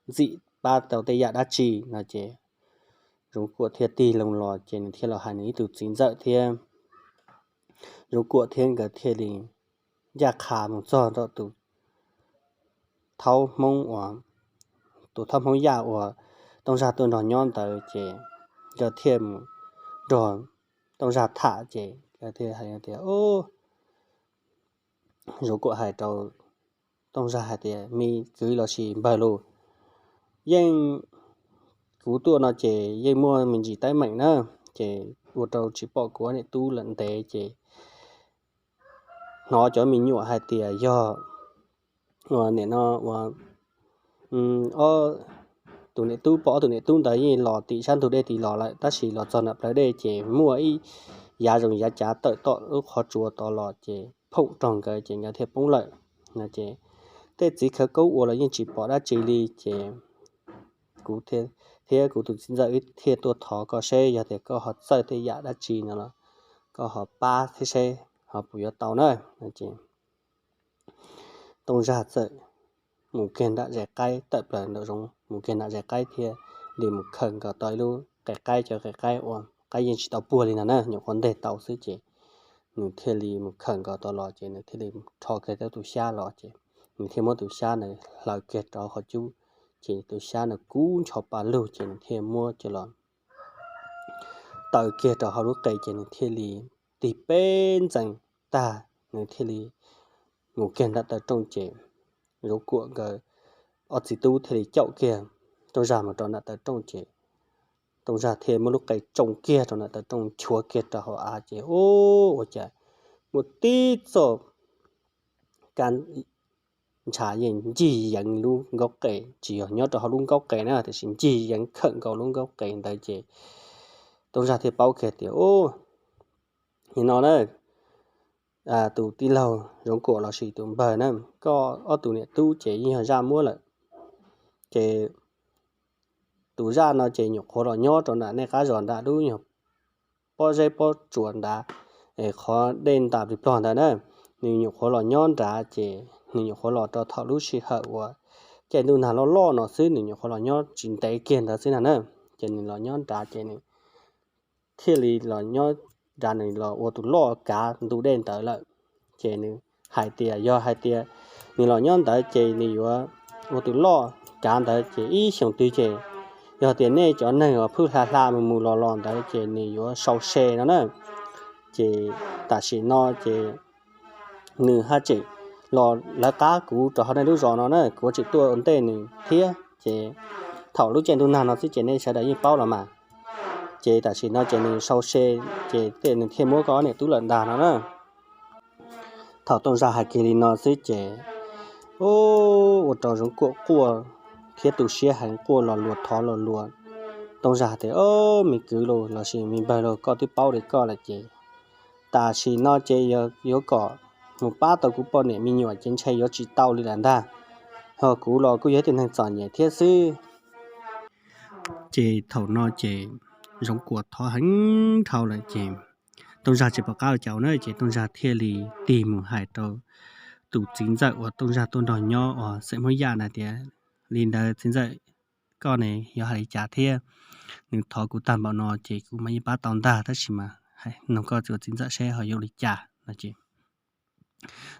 ntxim pab tau tej yam dab tsi no ces Zoov Kuam thiaj tig loo los ces nws thiaj los hais nws ib tug txiv ntxawm thiab Zoov Kuam thiab nkawd thiaj li ncaj qha mus txog tom tus thaub Hmoob uas, tus thaub Hmoob Yaj uas Tooj Zaj tuaj nrog nyob ntawd ces nkawd thiaj mus nrog Tooj Zaj tham ces nkawd thiaj hais tias, Zoov Kuam hais rau Tooj Zaj hais tias, me kwv los sis npawg lauj, yeej kuv tuaj no ces yeej muaj me ntsis teeb meem na, ces ua rau tsis pom kuv niam tub lawm ntev ces hnov cov me nyuam hais tias yog nim no ua ob tus niam tub, pom ob tus niam tub ntawd yeej los tim sab ntug dej tid los lawm tab sis los txog nram plawv dej ces muaj ib yav zoo yav cav tawm tom lub qhov tsua tod los ces phoom rau nkawd ces nkawd thiaj poob lawm no ces tej txiv khawv koob ua los yeej tsis pom dab tsi li ces kuv thiab kuv tus txiv ntxawm wb thiaj tuaj thov koj seb yog tias koj ho txawj tej yam dab tsi no los koj ho pab thiab seb ho puas yuav tau na. Tooj Zaj txawm mus kiag nram zes qaib, tawm plaws nram zoov mus kiag nram zes qaib thiab li mus khawm nkaus tau ib lub qe qaib, cov qe qaib ua qaib yeej tsis tau puag li ntag na, nyuam qhuav nteg tau xwb ces nws thiaj li mus khawm nkaus tau los ces nws thiaj li rho kiag tau tus xyab los ces nws thiaj muab tus xyab ntawd hlaws kiag rau qhov cub ces tus xyab ntawd kub ncho pa lug ces nws thiaj muab coj los taws kiag rau hauv lub qe ces nws thiaj li tig peb ntxees tag, nws thiaj li mus kiag nram taw rooj ces Zoov Kuam nkawd ob txiv tub thiaj li caum kiag Tooj Zaj mus rau nram taw rooj ces Tooj Zaj thiaj muab lub qe tsoo kiag rau nram taw rooj, nchuav kiag rau hauv av ces ua cas muaj tib txoj ka ntshav yeej ncig yeev lub nkaub qes, tsis yog nyob rau hauv lub nkaub qes na, tiam sis ncig yeev khawm nkaus lub nkaub qes ntawd ces Tooj Zaj thiaj paub kiag tias, Ub, nim no na, tus tij laug Zoov Kuam lossis tus npawg na, koj ob tug niam tub ces yeej yog zaj muab lawm. Ces tus zaj no ces nyuam qhuav los nyob rau nram nej qab zos nram lub nyuag pob zeb pob tsuas nrad, qhov dej ntas plig plog ntawd na, nws nyuam qhuav los nyob nrad ces nws nyuam qhuav los rau thaum lub sij hawm uas caij ntuj nag loj loj no xwb, nws nyuam qhuav los nyob tsis ntev kiag ntawd xwb na na. Ces nws los nyob nrad ces nws thiaj li los nyob nrad, nws los ua tus loj kav ntu dej ntawd lawm. Ces nws hais tias yog hais tias nws los nyob ntawd ces nws yuav ua tus loj kav ntawd ces ib xyoos twg ces yog tias nej cov neeg uas phwj hla hla mus mus los los ntawd ces nws yuav sau se no na. Ces tam sim no ces nws haj tseem los lawv qab kuv rau hauv nej lub zos no na, kuv tseem tuaj ua ntej nws thiab. Ces thaum lub caij ntuj nag no xwb ces nej sawv daws yeej paub los mas. Ces tam sim no ces nws sau se, ces tej nws thiaj muab koj niam tub lawm ntag no na. Thaum Tooj Zaj hais kiag li no xwb ces ua rau Zoov Kuam quaj thiab tu siab heev, quaj los luas thov los luas. Tooj Zaj tias, Au, me kwv los lossis me npawg los, koj twb paub li koj lawm ces tam sim no ces yog yuav kom mus pab tau kuv poj niam me nyuam ces ntshe yuav tsis tau li lawm ntag. Ho kuv los kuj yog ib tug neeg txom nyem thiab xwb. Ces thaum no ces Zoov Kuam thov heev dhau lawm ces Tooj Zaj tsis pom qab ua cas na, ces Tooj Zaj thiaj li tig mus hais rau tus txiv ntxawm uas Tooj Zaj tuaj nrog nyob uas xeem Hmoob Yaj ntawd tias, Li ntawd txiv ntxawm, koj ne yuav hais li cas thiab? Nws thov kuv tag npaum no ces kuv mam yeej pab tau ntag, tab sis mas nug koj tus txiv ntxawm seb ho yuav li cas no ces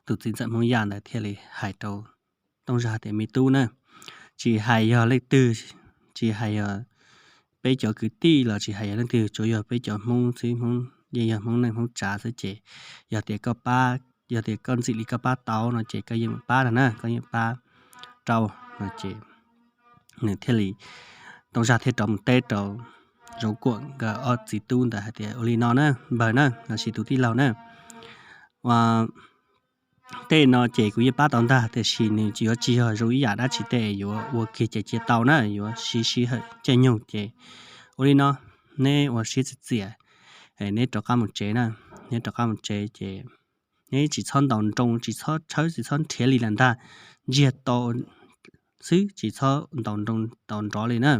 tus txiv ntxawm Hmoob Yaj ntawd thiaj li hais rau Tooj Zaj tias, Me tub na, tsis hais yog leej twg, tsis hais yog peb cov kwv tij los tsis hais yog leej twg, tsuav yog peb cov Hmoob xwb, Hmoob yeej yog Hmoob neej Hmoob tsav xwb ces yog tias koj pab, yog tias koj ntxim li koj pab tau no ces koj yeej pab no na, koj yeej pab rau no ces nws thiaj li, Tooj Zaj thiaj rov mus teb rau Zoov Kuam nkawd ob txiv tub ntawd hais tias, Ua li no na npawg na, lossis tus tij laug na, ua tej no ces kuv yeej pab tau ntag, tiam sis nws tsis, yuav tsis yog zoo ib yam dab tsi tej yuav ua kiag ces cia tau na, yuav siv sij hawm caij nyoog ces ua li no, neb ua siab txias txias, neb rov qab mus tsev na, neb rov qab mus tsev ces neb tsis txhob ntaus nroo, tsis txhob tshawb, tsis txhob nrhiav li lawm ntag, ntsiag to xwb, tsis txhob ntaus nroo ntaus nrov li na.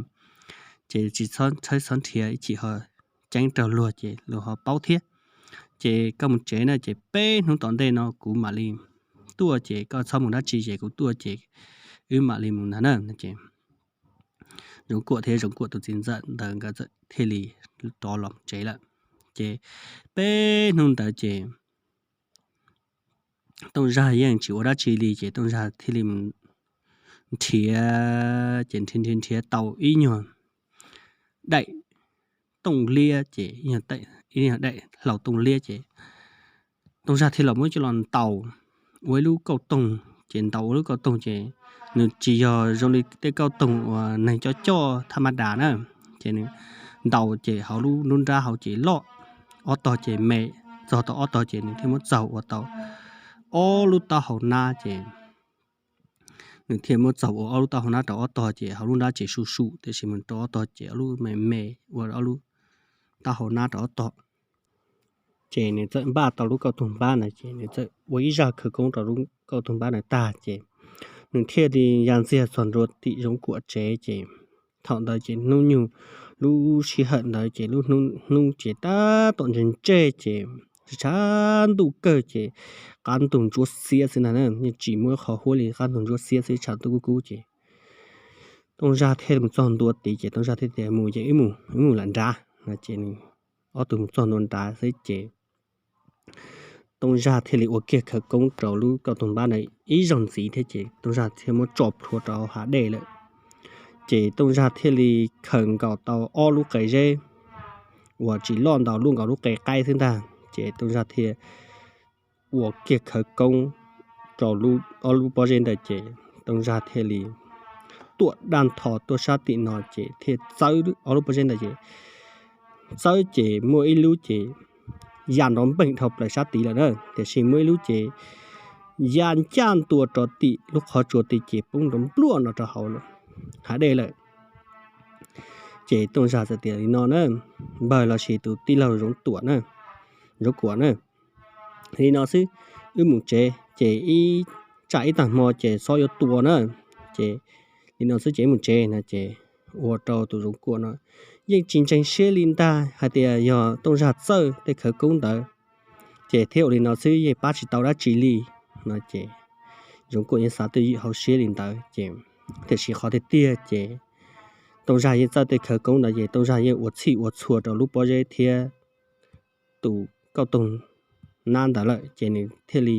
Ces tsis txhob tshawb txhob nrhiav, ib chim ho ceeb raug luag ces luag ho paub thiab. Ces koj mus tsev na, ces peb hnub tom ntej no kuv mam li tuaj, ces koj txhob mus dab tsi ces kuv tuaj ces wb mam li mus ntag na. Ces Zoov Kuam thiab Zoov Kuam tus txiv ntxawm ntawd nkawd txawm thiaj li rov los tsev lawm. Ces peb hnub ntawd ces Tooj Zaj yeej tsis ua dab tsi li, ces Tooj Zaj thiaj li mus nrhiav, ces nrhiav nrhiav nrhiav tau ib nyuag daim tooj liab, ces ib nyuag daim hlau tooj liab, ces Tooj Zaj thiaj los muab coj los ntaus ua ib lub kauj toog. Ces ntaus ua lub kauj toog ces nws tsis yog zoo li tej kauj toog uas neeg coj coj thaj ma das na, ces nws ntaus ces hauv lub nruab nrab hauv ces loj, ob tog ces me, txog tau ob tog ces nws thiaj muab txaug ua tau ob lub taub hau nab ces nws thiaj muab txaug ua ob lub taub hau nab rau ob tog ces hauv lub nrab ces su su, tiam sis mus rau ob tog ces ob lub me me, ua ob lub taub hau nab rau ob tog. Ces nws txawm npaj tau lub kauj toog npab na, ces nws txawm ua ib zaj khawv koob rau lub kauj toog npab na tag ces nws thiaj li ya ntxiag txog ntua tim Zoov Kuam tsev ces thaum ntawd ces hnub nyoog lub sij hawm ntawd ces lub hnub ces tab tom ntseg ntseg ces tshav ntuj kawg ces qab ntug ntsuab xiab xwb ntag, yeej tsis muaj qhov huab li, qab ntug ntsuab xiab xwb, tshav ntuj kub kub ces Tooj Zaj thiaj mus txog ntua tid ces Tooj Zaj thiaj tias, Mus ces wb mus, wb mus lawm nrad no ces nws ob tug mus txog ntua nrad xwb ces Tooj Zaj thiaj li ua kiag khawv koob rau lub kauj toog npab na ib zaug ntxiv thiab ces Tooj Zaj thiaj muab tso plhuav rau hauv hav dej lawm. Ces Tooj Zaj thiaj li khaws nkaus tau ob lub qe zeb uas tsis loj ntau, loj nkaus lub qe qaib xwb ntag. Ces Tooj Zaj thiaj ua kiag khawv koob rau ob lub pob zeb ntawd ces Tooj Zaj thiaj li tuaj daj ntho tuaj sab tim no ces thiaj txawb ob lub pob zeb ntawd ces txawb ces muaj ib lub ces ya nrov npeej dhau plaws sab tid lawm na, tiam sis muaj ib lub ces ya ncaj ntua rau tim lub qhov tsua tid ces poob nrov npluaj no rau hauv hav dej lawm. Ces Tooj Zag txawm tias li no na, npawg lossis tus tij laug Zoov Tuam na, Zoov Kuam na, li no xwb, wb mus tsev ces ib tsam ib tag hmo ces xob yuav tua na, ces li no xwb ces wb mus tsev no ces ua rau tus Zoov Kuam no yeej tsis ntseeg siab li ntag hais tias yog Tooj Zag txawj tej khawv koob ntawd ces thiab ua li no xwb yeej pab tsis tau dab tsi li no ces Zoov Kuam yeej xav twj ywm hauv siab li ntawd ces, tiam sis qhov tiag tiag ces Tooj Zag yeej txawj tej khawv koob ntawd ces Tooj Zag yeej ua txhij ua txhua rau lub pob zeb thiab tus kauj toog nab ntawd lawm ces nws thiaj li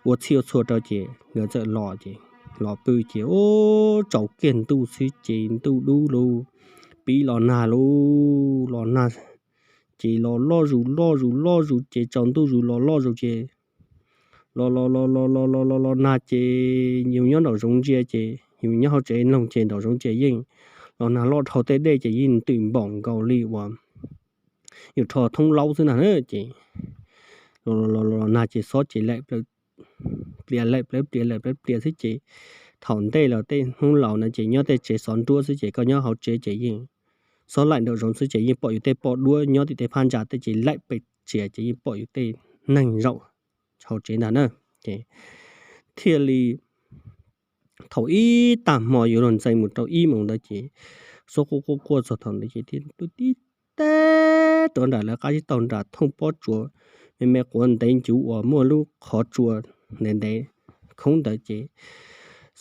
ua txhij ua txhua rau ces nkawd txawm los ces los pw ces ub tsaus kiag ntuj xwb ces ntuj dub lug, pib los nag lug, los nag ces los loj zus loj zus loj zus ces tsaus ntuj zus los loj zus ces los los los los los los los los nag ces yus nyob nraum zoov ntsia ces yus nyob hauv tsev mloog ces nraum zoov ces yeej los nag loj dhau tej dej ces yeej ntws npaum nkaus li uas yus rho thoob laub xwb na ces los los los los nag ces xob ces laim plaws plias laim plaws plias laim plaws plias xwb ces thaum ntej los tej hnub laus no ces nyob tej tsev xov nruab xwb ces koj nyob hauv tsev ces yeej xob laim nraum zoov xwb ces yeej pom yus tej poj duab nyob tim tej phab ntsa tej ces laim pes txias ces yeej pom yus tej neeg zaum hauv tsev ntag na. Ces thiaj li thaum ib tag hmo yuav luag ntxeev mus rau ib moos ntawd ces xob quaj quaj quaj txog thaum ntawd ces thiaj tuaj tib teg rau nram lawv qab tsib taug nram thooj pob tsuas me me quav ntev ncuv uas muaj lub qhov tsua ntev ntev khoob ntawd ces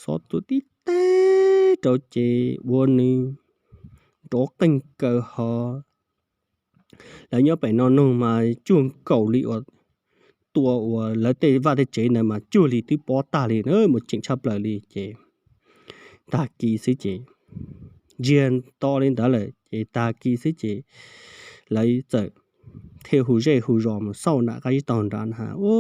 xob tuaj tib teg rau ces ua nws nrov qeej kaws hos lawv nyob pem no nug mas cuag nkaus li uas tua uas lawv tej vaj tej tsev ntawd mas cuag li twb pob tag li na, mus ceem tshaj plaws li ces tag kis xwb ces ntsiag to li ntawd lawm ces tag kis xwb ces lawv txawm thiaj hu zej hu zos mus xauj nram qab tsib taug nrad na, ua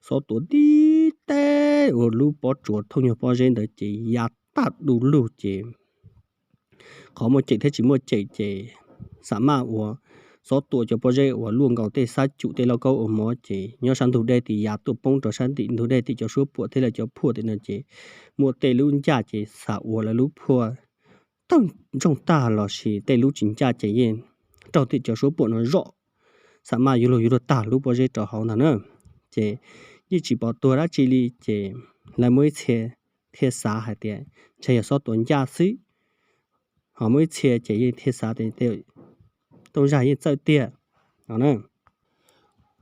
xob tuaj tib teg ua lub pob tsuas thooj nyuag pob zeb ntawd ces ya tag du lug ces qhov muaj ceem thiab tsis muaj ceem ces xam maj ua xob tua cov pob zeb uas luaj nkaus tej xab cum tej lauj kaub ua mov ces nyob sab ntug dej tid ya tuaj poob rau sab tim ntug dej tim cov suab puam thiab lawv cov phuaj tim no ces muaj tej lub ncaj ces xav ua lawv lub phuaj tawg ntsoog tag lossis tej lub tsis ncaj ces yeej raug tim cov suab puam no zom, xam maj yuav luag yuav luag tag lub pob zeb rau hauv ntag na. Ces yeej tsis pom tuag dab tsi li ces lawv muaj ib txhia thiaj xav hais tias ntshe yog xob tua ncaj xwb, ho muaj ib txhia ces yeej thiaj xav tias Tooj Zag yeej txawj tiag no na.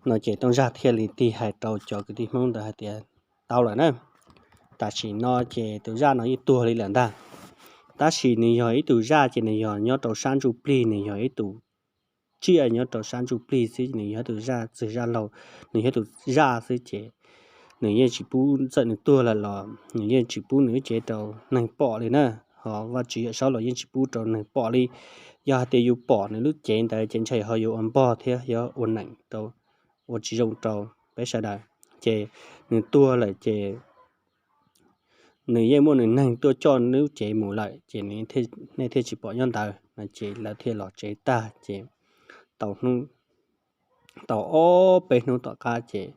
No ces Tooj Zag thiaj li tig hais rau cov kwv tij Hmoob ntawd hais tias tau lawm na, tam sim no ces tus zaj no yeej tuag li lawm ntag. Tab sis nws yog ib tug zaj ces nws yog nyob rau sab ntsuj plig, nws yog ib tus tsiaj nyob rau sab ntsuj plig xwb, nws yog ib tus zaj txwg zaj laug, nws yog ib tus zaj xwb ces nws yeej tsis pub, txawm nws tuag lawm los nws yeej tsis pub nws lub cev rau neeg pom li na. Ho Vajtswv Yawm Saub los yeej tsis pub rau neeg pom li. Yog hais tias yus pom nws lub cev ntawd ces ntshai ho yuav ua npog thiab yuav ua neem rau, ua tsis zoo rau peb sawv daws. Ces nws tuag lawm ces nws yeej muaj nws neeg tuaj coj lub cev mus lawm ces nej thiaj tsis pom nyob ntawd no. Ces lawv thiaj los tsev tag ces tau hnub, tau ob peb hnub tom qab ces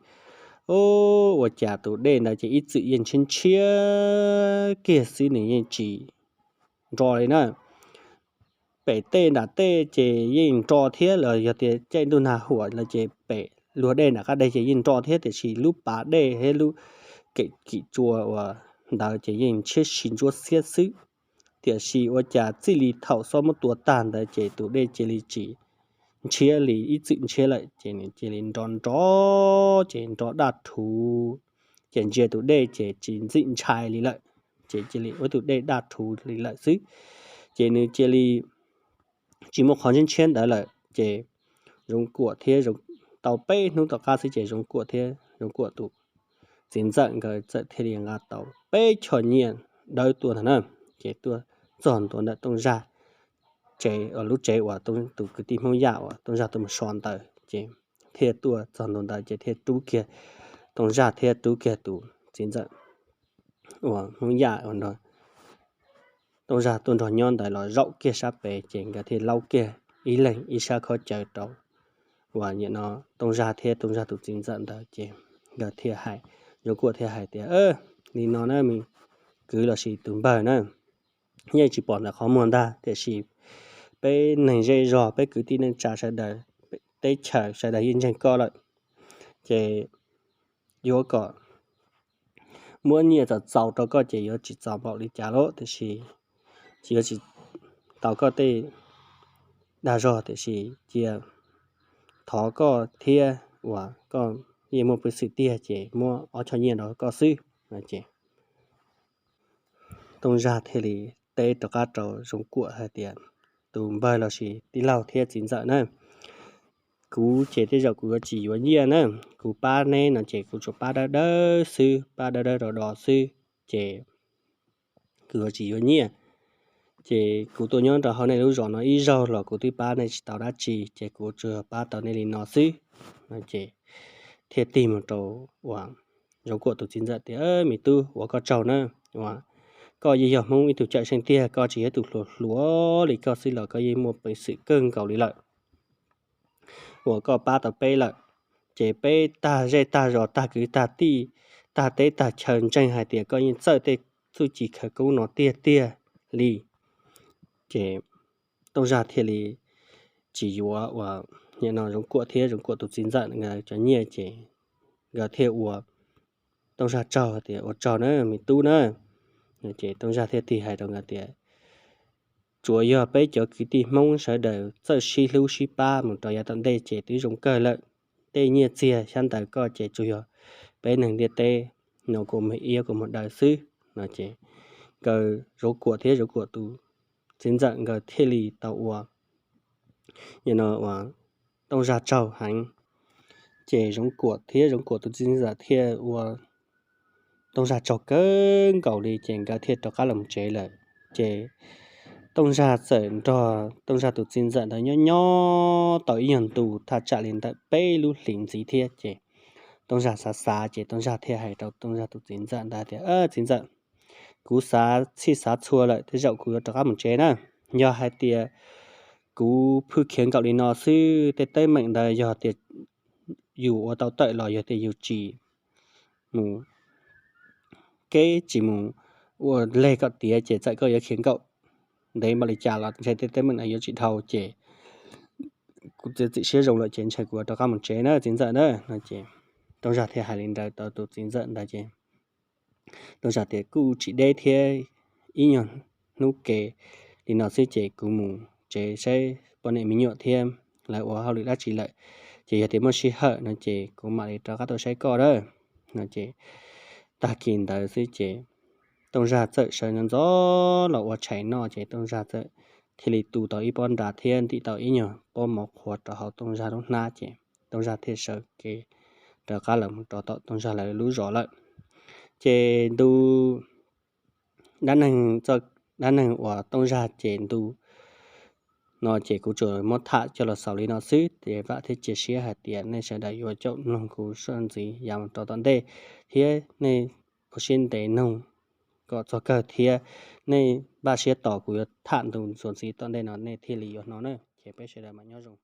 ua cas tus dej ntawd ces ib txwm yeej ntshiab ntshiab kiag xwb, nws yeej tsis nro li na. Pem tej nram tej ces yeej nro thiab, los yog tias caij ntuj nag huam los ces pem luag dej nram qab deg ces yeej nro thiab, tiam sis lub pas dej thiab lub kev kim tsua uas ntawd ces yeej ntshiab si ntsuab xiab xwb. Tiam sis ua cas txij li thaum xob muab tua tag ntawd ces tus dej cia li tsis ntshiab li, ib txwm ntshiab lawm ces nws cia li nro nro, ces nro daj rhuv, ces ntsia tus dej ces tsis ntxim ntshai li lawm, ces cia li ua tus dej daj rhuv li lawm xwb. Ces nws cia li tsis muaj qhov ntshiab ntshiab ntawd lawm ces Zoov Kuam thiab, tau peb hnub tom qab xwb ces Zoov Kuam thiab Zoov Kuam tus txiv ntxawm nkawd txawm thiaj li nqa tau peb choj nyiaj dawb tuaj ntag na. Ces tuaj txog ntua ntawm Tooj Zag tsev, lub tsev uas tus kwv tij Hmoob Yaj uas Tooj Zag tuaj mus so ntawd ces thiaj tuaj txog ntua ntawd ces thiaj rub kiag Tooj Zag thiab rub kiag tus txiv ntxawm uas Hmoob Yaj uas nrog Tooj Zag tuaj nrog nyob ntawd los zaum kiag sab pem ces nkawd thiaj laub kiag ib leeg ib sab khaub caws rau uas nim no Tooj Zag thiab Tooj Zag tus txiv ntxawm ntawd ces nkawd thiaj hais Zoov Kuam thiaj hais tias, Li no na, kwv lossis tus npawg na, yeej tsis pom ntawm qhov muag ntag, tiam sis peb neeg zej zog, peb kwv tij neej tsa sawv daws, teb chaws sawv daws yeej ntseeg koj lawm, ces yuav kom muab nyiaj txaus txaus rau koj ces yuav tsis txaus npaum li cas los, tiam sis yuav tsis tau koj tej dag zog, tiam sis cia thov koj thiab uas koj yeej muaj peev xwm tiag ces muab ob choj nyiaj rau koj xwb. Tooj Zag thiaj li teb rov qab rau Zoov Kuam hais tias, Tus npawg lossis tij laug thiab txiv ntxawm na, kuv ces tej zaum kuv yuav tsis yuav nyiaj na. Kuv pab neb no ces kuv tsuas pab dawb dawb xwb, pab dawb dawb do do xwb, ces kuv yuav tsis yuav nyiaj. Ces kuv tuaj nyob rau hauv nej lub zos no ib zaug los kuv twb pab nej tsis tau dab tsi, ces kuv tsuas pab tau nej li no xwb. Ces thiaj tig mus rau uas Zoov Kuam tus txiv ntxawm tias, Me tub, ua koj tsaug na, uas koj yeej yog Hmoob ib tug cawm seej tiag, koj tsis yog ib tug hluas hluas li koj xwb los koj yeej muaj peev xwm kawg nkaus li lawm. Uas koj pab tau peb lawm, ces peb tag zej tag zos, tag kwv tag tij, tag teb tag chaw ntseeg hais tias koj yeej txawj tej txuj ci khawv koob no tiag tiag li. Ces Tooj Zag thiaj li tsis yuav uas nim no Zoov Kuam thiab Zoov Kuam tus txiv ntxawm nkawd cov nyiaj, ces nkawd thiaj ua Tooj Zag tsaug tias, Ua tsaug na me tub na. Ces Tooj Zag thiaj tig hais rau nkawd tias, Tsuas yog peb cov kwv tij Hmoob sawv daws txawj sib hlub sib pab mus rau yav tom ntej ces twb zoo kawg lawm. Tej nyiaj txiag xyab ntawv koj ces tsuas yog peb neeg ntiaj teb no kua muag ib kua muag daw xwb no. Ces nkawd Zoov Kuam thiab Zoov Kuam tus txiv ntxawm nkawd thiaj li tau ua, no, ua Tooj Zag tsaug heev. Ces Zoov Kuam thiab Zoov Kuam tus txiv ntxawm thiaj ua Tooj Zag tsaug kawg nkaus li ces nkawd thiaj rov qab los tsev lawm. Ces Tooj Zag txawm nrog Tooj Zag tus txiv ntxawm ntawd nyob nyob tau ib nyuag ntu thaj tsam li ntawm peb lub hlis ntxiv thiab ces Tooj Zag xav xav ces Tooj Zag thiaj hais rau Tooj Zag tus txiv ntxawm ntawd tias, Txiv ntxawm, kuv xav txhij xav txhua lawm, tej zaum kuv yuav rov qab mus tsev na. Yog hais tias kuv pheej khiav nkaum li no xwb, tej teeb meem ntawd yog tias yus ua tau tawm los yog tias yus tsis mus keb tsis mus ua leg kom tiav ces txawm koj yuav khiav nkaum ntev npaum li cas los ntshe tej teeb meem no yuav tsis dhau ces kuv txiav txim siab zoo lawm ces ntshe kuv yuav rov qab mus tsev na txiv ntxawm na no ces Tooj Zag thiaj hais li ntawd rau tus txiv ntxawm ntawd ces Tooj Zag tias, Kuj tsis deb thiab, ib nyuag hnub ke li no xwb ces kuv mus tsev saib poj niam me nyuam thiab lawv ua hauj lwm dab tsi lawm, ces yog tias muaj sij hawm no ces kuv mam li rov qab tuaj saib koj na no ces tag kis ntawd xwb ces Tooj Zag txawm sawv ntxov los ua tshais noj ces Tooj Zag txawm thiaj li tu tau ib pob nra thiab ntim tau ib nyuag pob mov qhuav rau hauv Tooj Zag lub hnab ces Tooj Zag thiaj sawv kev rov qab los rau tom Tooj Zag lawv lub zos lawm. Ces ntu dab neeg, dab neeg uas Tooj Zag ces ntu no ces kuv tsuas muab tham coj los xaus li no xwb ces vam thiab cia siab hais tias nej sawv daws yuav caum mloog kuv soj ntxiv yav mus rau tom ntej thiab nej ua siab ntev mloog kom txog kawg thiab nej npaj siab tos kuv yuav tham ntu ntxiv tom ntej no nej thiaj li yuav hnov na ces peb sawv daws mam nyob zoo.